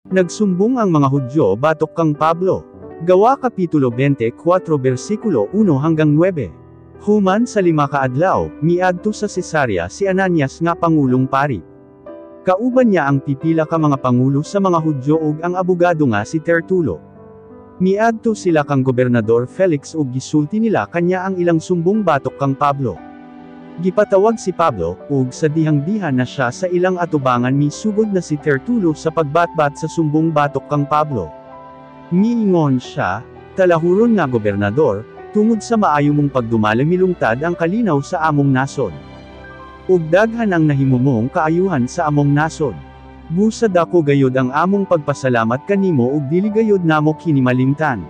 Nagsumbong ang mga Hudyo batok kang Pablo. Gawa Kapitulo 24 versikulo 1 hanggang 9. Human sa 5 ka adlaw, miadto sa Cesarea si Ananias nga pangulong pari. Kauban niya ang pipila ka mga pangulo sa mga Hudyo ug ang abogado nga si Tertulo. Miadto sila kang Gobernador Felix ug gisulti nila kanya ang ilang sumbong batok kang Pablo. Gipatawag si Pablo, ug sa dihang-diha na siya sa ilang atubangan misugod na si Tertulo sa pagbatbat sa sumbong batok kang Pablo. Miingon siya, "Talahuron nga gobernador, tungod sa maayo mong pagdumala milungtad ang kalinaw sa among nasod. Ug daghan ang nahimo mong kaayuhan sa among nasod. Busa dako gayod ang among pagpasalamat kanimo ug dili gayod namo kini malimtan.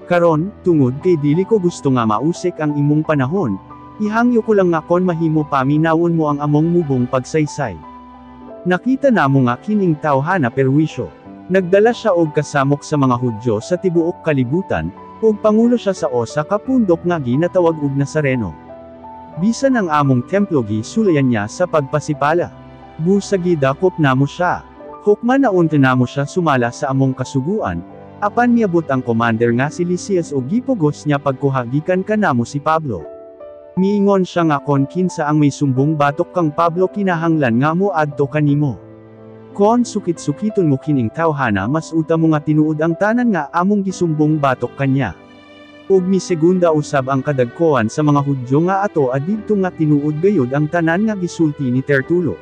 Karon, tungod kay dili ko gusto nga mausik ang imong panahon, ihangyo ko lang nga kon mahimo paminawon mo ang among mubong pagsaysay. Nakita namo nga kining tawhana perwisyo. Nagdala siya og kasamok sa mga Hudyo sa tibuok kalibutan, ug pangulo siya sa usa ka pundok nga ginatawag og Nazareno. Bisan ang among templo gisulayan niya sa pagpasipala. Busa gidakop namo siya. Hukman na unta namo siya sumala sa among kasuguan, apan miabot ang commander nga si Lysias ug gipugos niya pagkuha gikan kanamo si Pablo. Miingon siya nga kon kinsa ang may sumbong batok kang Pablo kinahanglan nga moadto kanimo. Kon sukit-sukiton mo kining tawhana mas uta mo nga tinuod ang tanan nga among gisumbong batok kanya." Ug misegunda usab ang kadagkoan sa mga Hudyo nga ato adidto nga tinuod gayud ang tanan nga gisulti ni Tertulo.